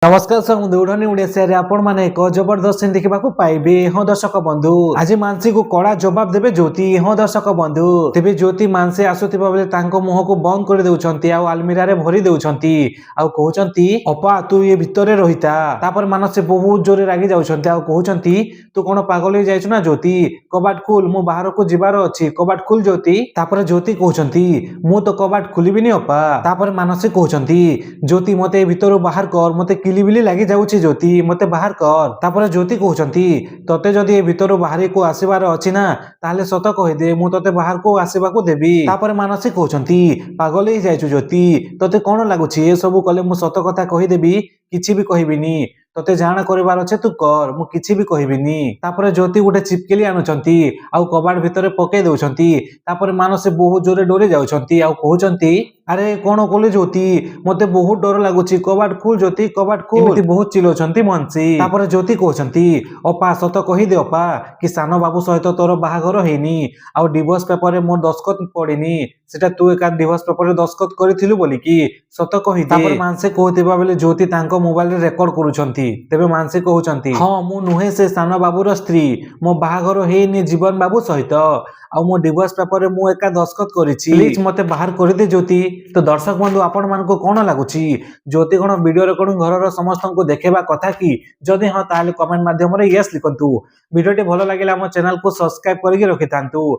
ନମସ୍କାର ସାର୍, ବନ୍ଧୁ। ଓଡ଼ିଶାରେ ଆପଣମାନେ ଏକ ଜବରଦସ୍ତ ସିନ୍ ଦେଖିବାକୁ ପାଇବେ। ହଁ ଦର୍ଶକ ବନ୍ଧୁ, ଆଜି ମାନସୀକୁ କଡ଼ା ଜବାବ ଦେବେ ଜ୍ୟୋତି। ହଁ ଦର୍ଶକ ବନ୍ଧୁ, ତେବେ ଜ୍ୟୋତି ମାନସୀ ଆସୁଥିବା ବେଳେ ତାଙ୍କ ମୁହଁକୁ ବନ୍ଦ କରି ଦେଉଛନ୍ତି ଆଉ ଆଲମିରାରେ ଭରି ଦେଉଛନ୍ତି ଆଉ କହୁଛନ୍ତି, "ଅପା, ତୁ ଏ ଭିତରେ ରହିଥା।" ତାପରେ ମାନସୀ ବହୁତ ଜୋରେ ରାଗି ଯାଉଛନ୍ତି ଆଉ କହୁଛନ୍ତି, "ତୁ କଣ ପାଗଳ ହେଇ ଯାଇଛୁ ନା ଜ୍ୟୋତି? କବାଟ ଖୋଲ, ମୁଁ ବାହାରକୁ ଯିବାର ଅଛି। କବାଟ ଖୋଲ ଜ୍ୟୋତି।" ତାପରେ ଜ୍ୟୋତି କହୁଛନ୍ତି, "ମୁଁ ତ କବାଟ ଖୋଲିବିନି ଅପା।" ତାପରେ ମାନସୀ କହୁଛନ୍ତି, "ଜ୍ୟୋତି, ମତେ ଏ ଭିତରୁ ବାହାର କର। ମତେ କିଲିବିଲି ଲାଗି ଯାଉଛି। ଜ୍ୟୋତି, ମତେ ବାହାର କର।" ତାପରେ ଜ୍ୟୋତି କହୁଛନ୍ତି, "ତତେ ଯଦି ଏ ଭିତରୁ ବାହାରିକୁ ଆସିବାର ଅଛି ନା, ତାହେଲେ ସତ କହିଦେ। ମୁଁ ତତେ ବାହାରକୁ ଆସିବାକୁ ଦେବି।" ତାପରେ ମାନସୀ କହୁଛନ୍ତି, "ପାଗଳ ହେଇ ଯାଇଛୁ ଜ୍ୟୋତି? ତତେ କଣ ଲାଗୁଛି ଏ ସବୁ କଲେ ମୁଁ ସତ କଥା କହିଦେବି? କିଛି ବି କହିବିନି। ତତେ ଜାଣ କରିବାର ଅଛି ତୁ କର, ମୁଁ କିଛି ବି କହିବିନି।" ତାପରେ ଜ୍ୟୋତି ଗୋଟେ ଚିପକିଲି ଆଣୁଛନ୍ତି ଆଉ କବାଟ ଭିତରେ ପକେଇ ଦଉଛନ୍ତି। ତାପରେ ମାନସୀ ବହୁତ ଜୋରେ ଡରି ଯାଉଛନ୍ତି ଆଉ କହୁଛନ୍ତି, "ଆରେ, କଣ କଲୁ ଜ୍ୟୋତି? ମତେ ବହୁତ ଡର ଲାଗୁଛି। କବାଟ ଖୋଲ ଜ୍ୟୋତି, କବାଟ ଖୋଲ।" ଏମିତି ବହୁତ ଚିଲଉଛନ୍ତି ମାନସୀ। ତାପରେ ଜ୍ୟୋତି କହୁଛନ୍ତି, "ଅପା, ସତ କହିଦେ ଅପା କି ସାନ ବାବୁ ସହିତ ତୋର ବାହାଘର ହେଇନି ଆଉ ଡିଭୋର୍ସ ପେପରରେ ମୋର ଦସ୍ତଖତ ପଡିନି। ସେଟା ତୁ ଏକା ଡିଭୋର୍ସ ପେପରରେ ଦସ୍ତଖତ କରିଥିଲୁ ବୋଲିକି ସତ କହିଦେ।" ତାପରେ ମାନସୀ କହୁଥିବା ବେଳେ ଜ୍ୟୋତି ତାଙ୍କ ମୋବାଇଲରେ ରେକର୍ଡ କରୁଛନ୍ତି। ତେବେ ମାନସୀ କହୁଛନ୍ତି, "ହଁ, ମୁଁ ନୁହେଁ ସେ ସାନ ବାବୁର ସ୍ତ୍ରୀ। ମୋ ବାହାଘର ହେଇନି ଜୀବନ ବାବୁ ସହିତ ଆଉ ମୋ ଡିଭୋର୍ସ ପେପରରେ ମୁଁ ଏକା ଦସ୍ତଖତ କରିଛି। ପ୍ଲିଜ ମତେ ବାହାର କରିଦେ ଜ୍ୟୋତି।" ତ ଦର୍ଶକ ବନ୍ଧୁ, ଆପଣ ମାନଙ୍କୁ କଣ ଲାଗୁଛି? ଜ୍ୟୋତି କଣ ଭିଡିଓ ରେକର୍ଡିଂ ଘରର ସମସ୍ତଙ୍କୁ ଦେଖେଇବା କଥା କି? ଯଦି ହଁ, ତାହେଲେ କମେଣ୍ଟ ମାଧ୍ୟମରେ ୟେସ୍ ଲିଖନ୍ତୁ। ଭିଡିଓଟି ଭଲ ଲାଗିଲେ ଆମ ଚ୍ୟାନେଲକୁ ସବସ୍କ୍ରାଇବ କରିକି ରଖିଥାନ୍ତୁ।